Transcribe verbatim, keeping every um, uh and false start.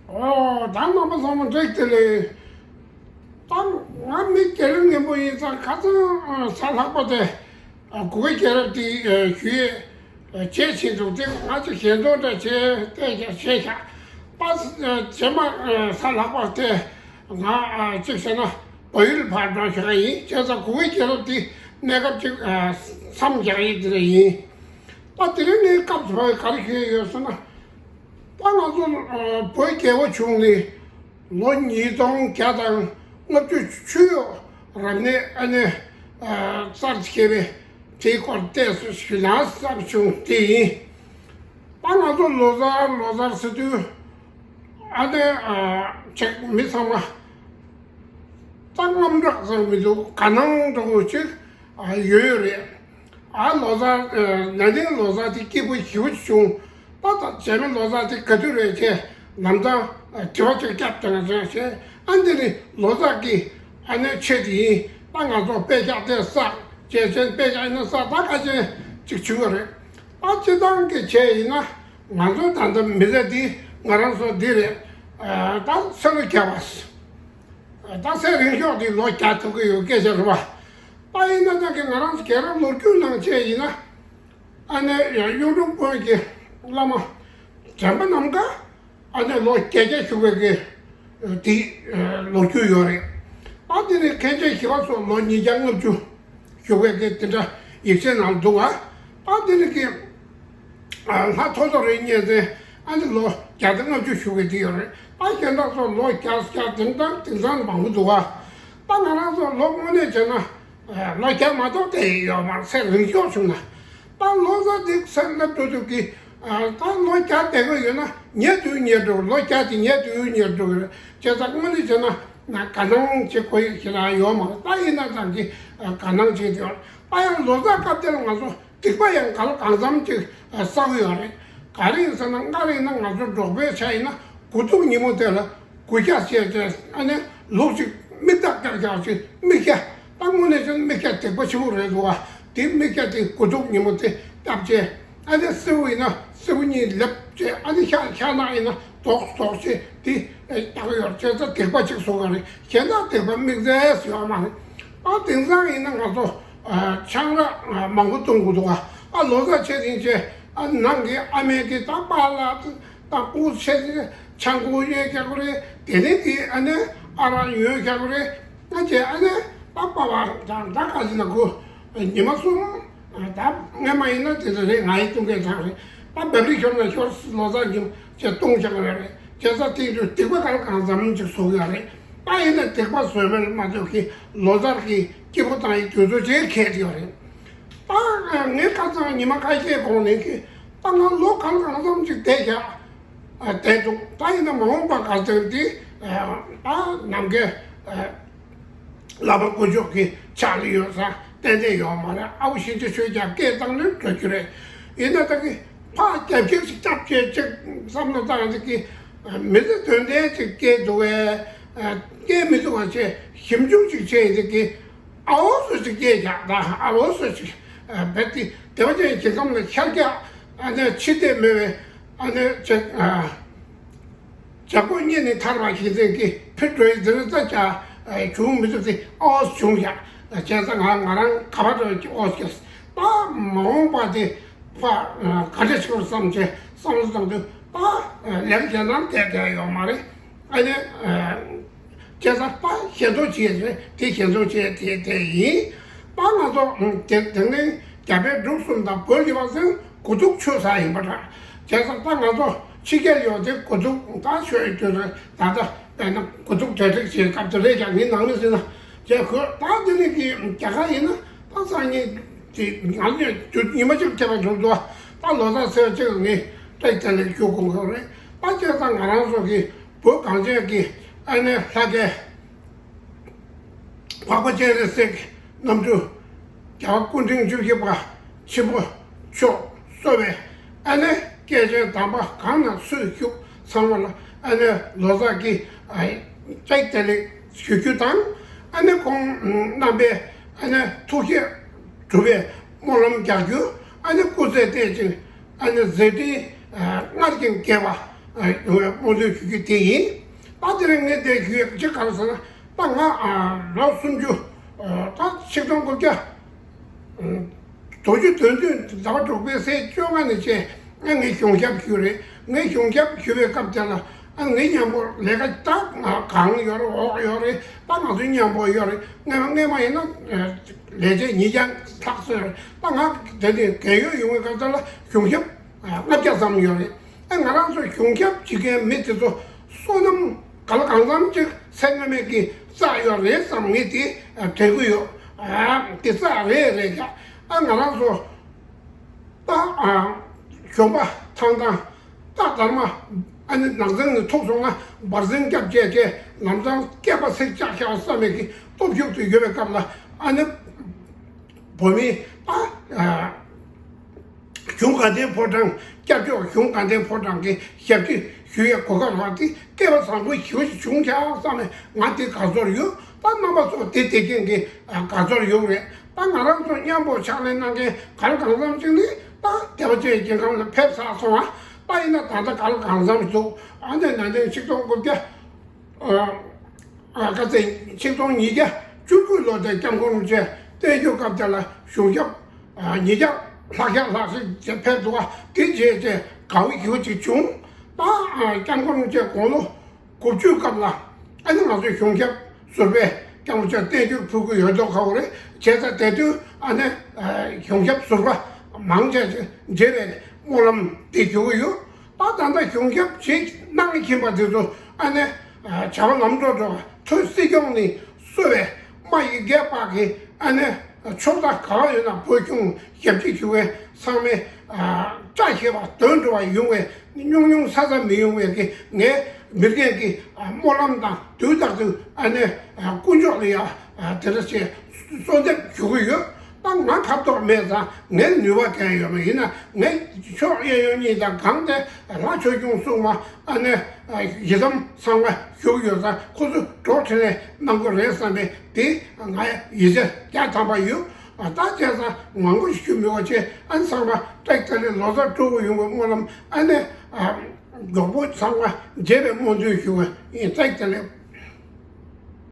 ཨོ་ད་རྣམ་པ་ཚང་མ་བཀྲ་ཤིས་བདེ་ལེགས། ད་ང་མི་སྒེར་ངན་པོ་ཡིན་ཙང་ཁ་སང་ཨ་གཟའ་ལྷག་པ་དེ་ཨ་གུ་གེ་རྒྱལ་རབས་དེ་ཨ་ཞུ་ཡས་ཨ་བྱས་ཕྱིན་འདུག་དེ་ང་ཚོ་ཞལ་འདོན་འདྲ་བྱས་བལྟས་ཤག་བྱས་ཤག་པ་ཨ་རྗེས་མ་ཨ་གཟའ་ལྷག་པ་དེ་ང་ཨ་གཅིག་བྱས་ན་བལ་ཡུལ་ཕར་འགྲོ་ཞག་ཡིན། བྱས་ཙང་གུ་གེ་རྒྱལ་རབས་དེ་གནས་སྐབས་ཅིག་ཨ་མཚམས་རྒྱག་ཡས་དེ་རེད་ཡིན། ད་དེ་རིང་ངའི་སྐབས་སུ་བབས་ག་རེ་ཞུ་ཡས་ཡོད་ཟེར་ན། ད་ང་ཚོ་ཨ་བོད་རྒྱལ་བ་བྱུང་ནས་ལོ་ཉིས་སྟོང་བརྒྱ་དང་ལྔ་བཅུ་ཆུ་ཡོས་རབ་གནས་ཨ་ནི་ཨ་གསར་བཞད་པའི་དེའི་སྐོར་ཏོག་ཙམ་ཞུ་ན་བསམ་བྱུང་། དེ་ཡིན། ད་ང་ཚོ་ལོ་གསར་ལོ་གསར་ཟེར་དུས་ཨ་ནི་ཨ་ཅིག་མི་ཚང་མ་ད་དངངས་སྐྲག་ཟེར་མི་འདུག་ག་ནང་འདྲ་བོ་ཅིག་ཨ་ཡོད་ཡོད་རེད། ཨ་ལོ་གསར་ཨ་ན་ནིང་ལོ་གསར་དེ་སྐྱིད་པོ་ཞེ་པོ་ཅིག་བྱུང་། ད་ད་རྗེས་མའི་ལོ་གསར་དེ་ག་དུས་རེད་ཅེས་ལམ་སང་ཨ་དྲི་བ་ཅིག་བརྒྱབ་དང་ཟེར་བྱས། ཨ་འདི་ནི་ལོ་གསར་གྱི་ཨ་ནི་ཆེད་དུ་ཡིན། ད་ང་ཚོ་དཔེ་ཆ་དེ་བསགས་བྱས་བྱས་དཔེ་ཆ་ཡིན་ན་བསགས་ད་ག་ཅན་ཅིག་བྱུང་བ་རེད། ད་སྤྱིར་བཏང་གི་བྱས་ཡིན་ན་ང་ཚོ་ད་ལྟ་མི་ཚེ་འདི་ང་རང་ཚོ་འདི་རེད། ཨ་ད་ཚེ་ལོ་བརྒྱ་པ། ད་ཚེ་རིང་ཤོས་དེ་ལོ་བརྒྱ་ཐུབ་ཀྱི་ཡོད་སྐད་ཆ་རེད་བ། ད་ཡིན་ན་ད་གི་ང་རང་ཚོ་རྒྱལ་རབས་ལོ་རྒྱུས་ནང་བྱས་ཡིན་ན། ཨ་ནི་ཡང་གཡུང་དྲུང་བོན་གྱི་བླ་མ་དྲན་པ་ནམ་མཁའ་ཨ་ནི་ལོ་བརྒྱད་བརྒྱ་བཞུགས་པའི་གི་དེ་ལོ་རྒྱུས་ཡོད་རེད། ད་དེ་ནི་མཁན་ཆེན་ཞི་བ་འཚོ་ལོ་ཉིས་བརྒྱ་ལྔ་བཅུ་བཞུགས་པའི་གི་དེ་འདྲ་ཡིག་ཆའི་ནང་འདུག་བ། ད་དེ་ནི་གི་ལྷ་ཐོ་ཐོ་རི་གཉན་བཙན་ཨ་ནི་ལོ་བརྒྱ་དང་ལྔ་བཅུ་བཞུགས་པའི་དེ་ཡོད་རེད། ད་གཞན་དག་ཚོ་ལོ་བརྒྱ་བརྒྱ་དེང་སང་དེང་སང་མང་པོ་འདུག་བ། ད་ང་རང་ཚོ་ལོ་དངོས་གནས་བྱས་ན་ལོ་བརྒྱ་མ་གཏོགས་བསྡད་ཡོད་མ་རེད། ཚེ་རིང་ཤོས་བྱུང་ན། ད་ལོ་གསར་འདི་ཚེ་སླེབས་དུས་དུས་ཀྱི་ད་ལོ་བརྒྱ་བསྡད་ཀྱི་ཡོད་ན་ཉལ་དུས་ཉལ་འགྲོ། ལོ་བརྒྱ་དེ་ཉལ་དུས་ཉལ་འགྲོ་གི་རེད། བྱས་ཙང་དངོས་གནས་བྱས་ན་ང་དགའ་སྣང་བྱེད་དགོས་ཡག་ཞེ་དྲག་ཡོད་མ་རེད། ད་ཡིན་ན་ཙང་གི་དགའ་སྣང་བྱེད་དེ་ཡོད། ད་ཡང་ལོ་གསར་སྐབས་དེར་ང་ཚོ་སྡིག་པ་ཡང་གང་གང་འཚམ་ཅིག་བསགས་ཡོད་རེད། ག་རེ་ཡིན་ཟེར་ན་སྔར་ཡིན་ན་ང་ཚོ་འབྲོག་པའི་ཆ་ཡིན་ན་དགུ་ཐུག་ཉིན་མོ་དེ་ལ་དགུ་ཤ་བཤས་བྱས་ཨ་ནི་ལུག་ཅིག་མིག་ཏག་ཏག་རྒྱག་ཅིག་མིག་ཤ། ད་དངོས་གནས་བྱས་ན་མིག་ཤ་སྡིག་པ་ཆེན་པོ་རེད་འདུག་བ། དེ་མིག་ཤ་དེ་དགུ་ཐུག་ཉིན་མོ་དེ་བཏབ་བྱས་ཨ་ནི་སེར་པོ་ཡིན་ན་སེར་པོ་གཉིས་ལེབ་བྱས་ཨ་ནི་ཤ་ཤ་ནག་ཡིན་ན་དོག་དོག་བྱས་དེ་བཏགས་ཡོད་བྱས་ཙང་སྡིག་པ་ཅིག་བཟོ་ག་རེད། གཞན་དག་སྡིག་པ་དམིགས་བསལ་ཡོད་མ་རེད། ཨ་དེང་སང་ཡིན་ན་ང་ཚོ་ཆང་རག་མང་པོ་བཏུང་དགོས་འདུག་བ། ཨ་ལོ་གསར་ཆེ་ཟིན་བྱས་ཨ་ནང་གི་ཨ་མས་ཀྱི་ད་པཱ་ལགས་ད་སྐུ་ཆེ་ཆང་ཁུ་ཡོད་རྒྱག་གི་རེད། དེ་ནས་དེ་ཨ་ནི་ཨ་རག་ཡོད་རྒྱག་གི་རེད། ཨ་ཅེ་ཨ་ནི་ད་པཱ་བ་དང་ད་ག་ཟིན་ན་ཁུ་ཉི་མ་གསུམ་ད་སྔས་མ་ཡིན་ན་དེ་འདྲ་རེད། ང་ཡི་བཏུང་མཁན་ཚང་རེད། ད་བབ་རི་ཤོར་ན་ཤོར། ལོ་གསར་ཉིན་ཅེ་བཏུང་རྒྱག་གི་རེད། བྱས་ཙང་དེ་འདྲ་སྡིག་པ་གང་གང་འཚམ་ཅིག་བཟོ་གི་ཡོད་རེད། ད་ཡིན་ན་སྡིག་པ་བཟོས་མེད་མ་གཏོགས་ཀྱི་ལོ་གསར་གྱི་སྐྱིད་པོ་བཏང་ཡི་དུས་ཚོད་ཅིག་འཁེལ་ཡོད་རེད། ད་ངས་ཁ་སང་ཉི་མ་ཁ་ཤས་གོང་ནས་ཀྱི་ད་ང་ལོ་གང་གང་འཚམ་ཅིག་བསྡད་བཞག་བསྡད་འདུག་ད་ཡིན་ན་མ་འོངས་པ་ག་ཚོད་འདི་ད་ནམ་མཁའི་བླ་མ་དཀོན་མཆོག་གི་ཕྱག་ལ་ཡོད་ས་ཏན་ཏན་ཡོད་མ་རེད། ཨ་བོ་གཤིན་རྗེ་ཆོས་རྒྱལ་སྐད་བཏང་ནས་འགྲོ་རྒྱུ་རེད། ཡིན་ན་ད་གི་ཕར་རྒྱབ་སྐྱོར་ཞིག་རྒྱབ་བྱས་ཅིག་བསམ་བློ་བཏང་ཡག་གི་མི་ཚེ་དོན་ལྡན་ཅིག་སྐྱེལ་འདུག་བས་སྐྱེལ་མི་འདུག་བ་བྱས་ཞིབ་འཇུག་ཅིག་བྱས་ཡག་གི་ཨ་བོ་སུ་ཞིག་སྐྱེས་ཀྱང་ད་ཨ་བོ་སུ་ཞིག་བེད་དེ་དེ་བ་ཅན་གྱི་ཁམས་ལ་ཤར་རྒྱག་ཨ་ནི་ཕྱི་བལྟས་མེད་པའི་ཨ་ནི་ཅིག་བྱ་སྒོ་གཉེར་ནས་ཐར་བ་ཞིག་ཟེར་གི་ཕི་འགྲོ་ཡི་ཟེར་ཙ་ཅག་བྱུང་མི་ཐུབ་ཚེ་ཨོ་བྱུང་ཡ། བྱས་ཙང་ང་ང་རང་ག་པར་འགྲོ་ཡི་ཨོ་སྐྱེས་ད་མ་འོངས་པ་དེ་ཕ་ག་འདྲ་ཞིག་བསམ་བྱས་བསམ་བློ་བཏང་དུས་ད་ལེགས་ཀྱང་ནང་བསྡད་བསྡད་ཡོད་མ་རེད། ཨ་ནི། བྱས་ཙང་ད་ཞལ་འདོན་བྱས་རེད། དེ་ཞལ་འདོན་བྱས་དེ་དེ་ཡིན། ད་ང་ཚོ་དེ་དེ་ནས་རྒྱ་བལ་འབྲུག་གསུམ་དང་བོད་ཀྱི་བར་ཟིན་དགུ་ཐུག་ཆོད་ས་ཡིན་པ་འདྲ། བྱས་ཙང་ད་ང་ཚོ་ཕྱི་རྒྱལ་ཡོད་དེ་དགུ་ཐུག་ད་ཆོད་ཡོད་དུས་རེད། ད་ལྟ་དཔེར་ན་དགུ་ཐུག་གྲ་སྒྲིག་བྱེད་སྐབས་དེ་རེད་ཀྱང་ངའི་ནང་མི་ཟིན་ན་བྱས་ཁོས་ད་དེ་ནས་ཀྱི་རྒྱ་གར་ཡིན་ན་ད་སང་ཉིན་དེ་ང་ཚོས་ཉི་མ་གཅིག་ཐེབས་པ་བྱུང་འདུག་ད་ལོ་གསར་ཚེས་གཅིག་ལ་ངས་ཏྲེག་ཏྲེ་ལེགས་ཞུ་དགོས་ཀྱི་རེད། ད་བྱས་ཙང་ང་རང་ཚོ་གི་བོད་གངས་ཅན་གྱི་ཨ་ནེ་ལྷ་སྐལ་འཕགས་པ་སྤྱན་རས་གཟིགས་རྣམ་འཕྲུལ་རྒྱལ་བ་སྐུ་ཕྲེང་བཅུ་བཞི་པ་ཆེན་པོ་མཆོག་གཙོས་པའི་ཨ་ནེ་སྐྱེས་ཆེན་དམ་པ་གང་ན་སུ་བཞུགས་ཚང་མ་ལ་ཨ་ནེ་ལོ་གསར་གྱི་ཨ་བཀྲ་ཤིས་བདེ་ལེགས་ཞུ་རྒྱུ་དང་། ཨ་ནེ་ཁོང་རྣམ་པའི་ཨ་ནེ་ཐུགས་བཞེད་སྒྲུབ་པའི་སྨོན་ལམ་རྒྱག་རྒྱུ། ཨ་ནེ་སྐུ་ཚེ་བརྟན་ཅིང་ཨ་ནེ་མཛད་འཕྲིན་སྔར་བཞིན་རྒྱས་པ། ཡོང་བའི་སྨོན་འདུན་ཞུ་རྒྱུ་དེ་ཡིན། ད་དེ་རིང་ངས་འདིར་ཞུ་ཡས་ཅིག་ག་རེ་ཟེར་ན། ད་ང་ལོ་སུམ་ཅུ། ད་ཆིག་སྟོང་དགུ་བརྒྱ་དྲུག་ཅུ་དོན་བདུན་ཟླ་བ་དྲུག་པའི་ཚེས་བཅོ་ལྔ་ནས་བྱས། ཨ་ངས་གཞུང་ཞབས་ཞུས་རེད། ངས་གཞུང་ཞབས་ཞུ་བའི་སྐབས་དེ་ལ། ཨ་ངའི་མཉམ་པོ་ལས་ཀ་ད་གང་ཡོད་རེད། འོག་ཡོད་རེད། ད་ང་ཚོའི་མཉམ་པོ་ཡོད་རེད། སྔ་སྔ་མ་ཡིན་ན་ལས་བྱེད་ཉིས་བརྒྱ་ལྷག་ཙམ་ཡོད་རེད། ད་ང་དེ་ནས་རྒས་ཡོལ་ཡོང་བའི་སྐབས་དེ་ལ་གཞུང་ཞབས་ལྔ་བརྒྱ་ཙམ་ཡོད་རེད། ཨ་ང་རང་ཚོ་གཞུང་ཞབས་བྱེད་མཁན་མི་དེ་ཚོ་བསོད་ནམས་ག་ལ་གང་འཚམ་ཅིག་ཚེ་སྔ་མའི་གི་བསགས་ཡོད་རེད་བསམ། ངས་དེ་དྲན་གི་ཡོད། ཨ་དེ་བསགས་རེད་རེད་ཤག་ཨ་ང་རང་ཚོ་ད་ཨ་གཞོན་པ་ཐང་ཐང་། ད་དར་མ་ཨ་ནི་ནགས་ཚལ་ནས་ཐུག་སོང་ན་འབར་ཟིང་རྒྱབ་བྱས་བྱས། ལམ་སང་སྐེད་པ་ཚིག་བཅག་བཞག་བསམ་མེད་ཀྱི་སྟོབས་ཤུགས་དེ་ཡོད་པའི་སྐབས་ལ། ཨ་ནི་བོད་མི་ད་ཨ་གཞུང་དགའ་ལྡན་ཕོ་བྲང་། སྐྱབས་བཅོལ་གཞུང་དགའ་ལྡན་ཕོ་བྲང་གི་ཞབས་ཕྱི་ཞུ་ཡའི་གོ་སྐབས་རག་དེ་སྐལ་བ་བཟང་པོ་ཞེ་པོ་ཞིག་བྱུང་ཤག་བསམ་ནས་ང་དེ་དགའ་ཚོར་ཡོད། ད་རྣམ་པ་ཚོ་དེ་དེ་རྐྱེན་གྱིས་དགའ་ཚོར་ཡོད་རེད། ད་ང་རང་ཚོ་མཉམ་པོ་ཕྱག་ལས་གནང་མཁན་ག་ལ་གང་འཚམ་ཅིག་ནི་ད་སྐྱབས་བཅོལ་སྐྱེ་ཁམས་ལ་ཕེབས་ཚར་སོང་བ། ད་ཡིན་ན་ད་ལྟ་ག་ལ་གང་འཚམ་འདུག་ཨ་ནི་ན་ནིང་ཆིག་སྟོང་དགུ་བརྒྱ། ཨ་ཨ་ཁ་ཚེ་ཆིག་སྟོང་ཉིས་བརྒྱ་བཅུ་དགུ་ལོ་དེ་སྐྱབས་མགོན་རིན་པོ་ཆེ་བསྟན་བཅོས་སྐབས་དེ་ལ་གཞུང་ཞབས་ཨ་ཉིས་བརྒྱ་ལྷག་བརྒྱ་ལྷག་ཞིག་ཕེབས་འདུག་བ། དེ་རྗེས་བཅས་དགའ་བོ་ཞེ་པོ་ཅིག་བྱུང་། ད་ཨ་སྐྱབས་མགོན་རིན་པོ་ཆེ་དགུང་ལོ་དགུ་བཅུའི་སྐབས་ལ། ཨ་ནི་ང་ཚོའི་གཞུང་ཞབས་ཟུར་པས་སྐྱབས་མགོན་རིན་པོ་ཆེར་བསྟན་བཅོས་ཕུལ་གྱི་ཡོད་མདོག་ཁ་པོ་རེད། བྱས་ཙང་དེ་དུས་ཨ་ནི་ཨ་གཞུང་ཞབས་ཟུར་པ་མང་ཆེ་ཞིག་མཇལ་བའི་སྨོན་ལམ་དེ་ཞུ་གི་ཡོད། ད་ད་ལྟ་གཞུང་ཞབས་ཅིག་གནང་བཞིན་པ་དེ་ཚོ་ཨ་ནི་ཨ་བྱ་བ་ལམ་འགྲོ་འགྲོ་བ། ཐུགས་སྲིད་སྐྱོང་ནས་གསོལ་བའི་སྨྲ་ཡི་གེ་པ་གི་ཨ་ནི་ཕྱོགས་མཐའ་ག་བ་ཡོད་ན་བོད་གཞུང་ཞབས་ཕྱི་ཞུ་མཁན་ཚང་མས་ཨ་བཀྲ་ཤིས་པ་དོན་འགྲུབ་པ་ཡོང་བའི་ཉུང་ཉུང་ས་ས་མི་ཡོང་བའི་གི་ངའི་མི་རྒན་གྱི་ཨ་སྨོན་ལམ་དང་། དུས་རྟག་ཏུ་ཨ་ནི་ཨ་དཀོན་མཆོག་ལ་ཡ་ཨ་དེ་འདྲ་ཞིག་གསོལ་འདེབས་ཞུ་གི་ཡོད། ད་ང་ཁ་དོག་མེད་ཙང་ངའི་ནུས་པ་གང་ཡོད་མ། ཡིན་ན་ངའི་ཕྱོགས་གཡས་གཡོན་གཉིས་དང་སྒང་དེ་ལྷ་ཆོས་སྐྱོང་སྲུང་མ་ཨ་ནི་ཨ་ཡི་དམ་ཚང་མ་བཞུགས་ཡོད་ཙང་། ཁོ་ཚོས་འགྲོ་འཕྲིན་ལས་གནང་དགོས་རེད་བསམ་པའི་དེ་ང་ཡིད་ཆེས་བརྒྱ་ཐམ་པ་ཡོད། ཨ་ད་བྱས་ཙང་མང་པོ་ཞིག་ཞུ་མི་དགོས་བྱས། ཨ་ནི་ཚང་མ་ཏིག་ཏ་ལི་ལོ་གསར་སྤྲོ་པོ་ཡོང་བའི་སྨོན་ལམ། ཨ་ནི་ཨ་མགྱོགས་པོ་ཚང་མ་མཇལ་བའི་སྨོན་འདུན་ཞུ་བ་ཡིན། ཏིག་ཏ་ལི།